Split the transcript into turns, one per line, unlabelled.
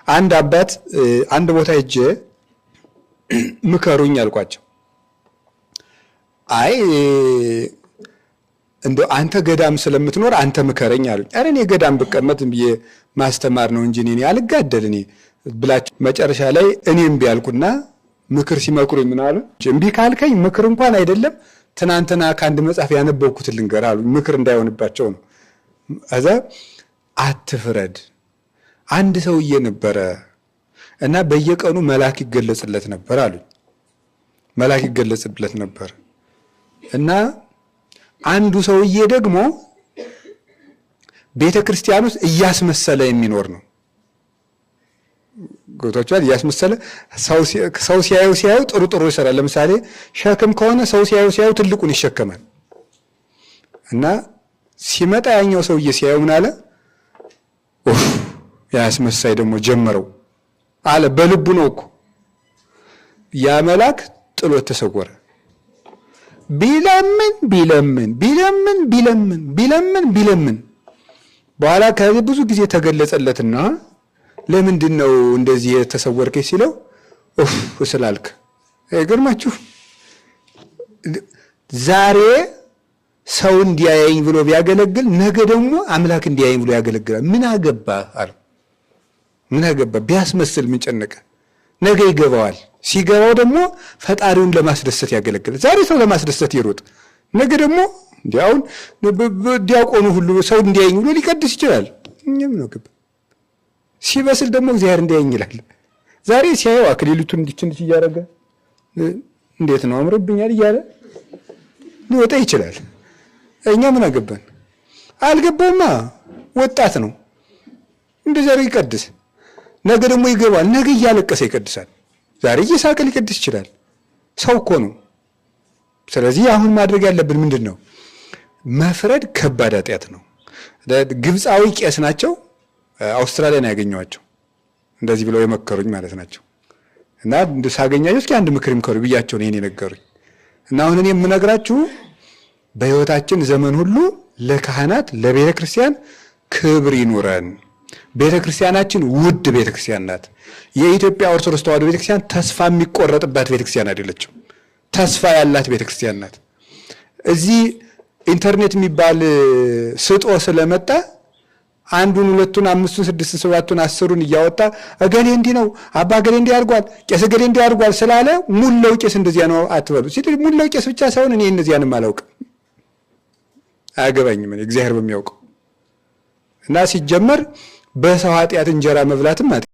አንድ አባት አንድ ቦታ ሄጄ ምከሩኝ አልኳቸው። አይ እንደው አንተ ገዳም ስለምትኖር አንተ ምከረኝ አሉኝ። ኧረ እኔ ገዳም ብቀመጥ ብዬ ማስተማር ነው እንጂ እኔ አልጋደል እኔ ብላቸው መጨረሻ ላይ እኔ እምቢ አልኩና ምክር ሲመክሩኝ ምን አሉ? እምቢ ካልከኝ ምክር እንኳን አይደለም ትናንትና ከአንድ መጽሐፍ ያነበብኩትን ልንገር አሉ። ምክር እንዳይሆንባቸው ነው። እዛ አትፍረድ። አንድ ሰውዬ ነበረ እና በየቀኑ መልአክ ይገለጽለት ነበር አሉኝ። መልአክ ይገለጽለት ነበር እና አንዱ ሰውዬ ደግሞ ቤተ ክርስቲያን ውስጥ እያስመሰለ የሚኖር ነው። ገብቷችኋል? እያስመሰለ ሰው ሲያየው ሲያየው ጥሩ ጥሩ ይሰራል። ለምሳሌ ሸክም ከሆነ ሰው ሲያየው ሲያየው ትልቁን ይሸከማል። እና ሲመጣ ያኛው ሰውዬ ሲያየው ምን አለ? ኡፍ ያስመሳይ ደግሞ ጀመረው አለ። በልቡ ነው እኮ። ያ መልአክ ጥሎት ተሰወረ። ቢለምን ቢለምን ቢለምን ቢለምን ቢለምን ቢለምን በኋላ ከዚህ ብዙ ጊዜ ተገለጸለትና ለምንድን ነው እንደዚህ የተሰወርከኝ ሲለው ኡፍ ስላልክ። አይገርማችሁ? ዛሬ ሰው እንዲያየኝ ብሎ ቢያገለግል ነገ ደግሞ አምላክ እንዲያየኝ ብሎ ያገለግላል። ምን አገባ አለ። ምን አገባ ቢያስመስል ምን ጨነቀ? ነገ ይገባዋል። ሲገባው ደግሞ ፈጣሪውን ለማስደሰት ያገለግላል። ዛሬ ሰው ለማስደሰት ይሮጥ፣ ነገ ደግሞ እንዲያውን ዲያቆኑ ሁሉ ሰው እንዲያየኝ ብሎ ሊቀድስ ይችላል። እኛም ነው ገባ። ሲበስል ደግሞ እግዚአብሔር እንዲያየኝ ይላል። ዛሬ ሲያየው አክሊሉቱን እንዲች እንዲች እያደረገ እንዴት ነው አምሮብኛል እያለ ሊወጣ ይችላል። እኛ ምን አገባን? አልገባውማ ወጣት ነው። እንደዚያ ይቀድስ፣ ነገ ደግሞ ይገባል። ነገ እያለቀሰ ይቀድሳል። ዛሬ እየሳቀ ሊቀድስ ይችላል። ሰው እኮ ነው። ስለዚህ አሁን ማድረግ ያለብን ምንድን ነው? መፍረድ ከባድ ኃጢአት ነው። ግብፃዊ ቄስ ናቸው። አውስትራሊያን ያገኘኋቸው እንደዚህ ብለው የመከሩኝ ማለት ናቸው። እና ሳገኛቸው እስኪ አንድ ምክር ይምከሩ ብያቸው ነው ይሄን የነገሩኝ። እና አሁን እኔ የምነግራችሁ በሕይወታችን ዘመን ሁሉ ለካህናት ለቤተ ክርስቲያን ክብር ይኑረን። ቤተ ክርስቲያናችን ውድ ቤተ ክርስቲያን ናት። የኢትዮጵያ ኦርቶዶክስ ተዋሕዶ ቤተ ክርስቲያን ተስፋ የሚቆረጥባት ቤተ ክርስቲያን አይደለችም። ተስፋ ያላት ቤተ ክርስቲያን ናት። እዚህ ኢንተርኔት የሚባል ስጦ ስለመጣ አንዱን፣ ሁለቱን፣ አምስቱን፣ ስድስቱን፣ ሰባቱን፣ 10ሩን እያወጣ እገሌ እንዲህ ነው፣ አባ እገሌ እንዲህ አድርጓል፣ ቄስ እገሌ እንዲህ አድርጓል ስላለ ሙላው ቄስ እንደዚያ ነው አትበሉ። ሲል ሙላው ቄስ ብቻ ሳይሆን እኔ እነዚያንም አላውቅም፣ አያገባኝም። እግዚአብሔር በሚያውቀው እና ሲጀመር በሰው ኃጢአት እንጀራ መብላትም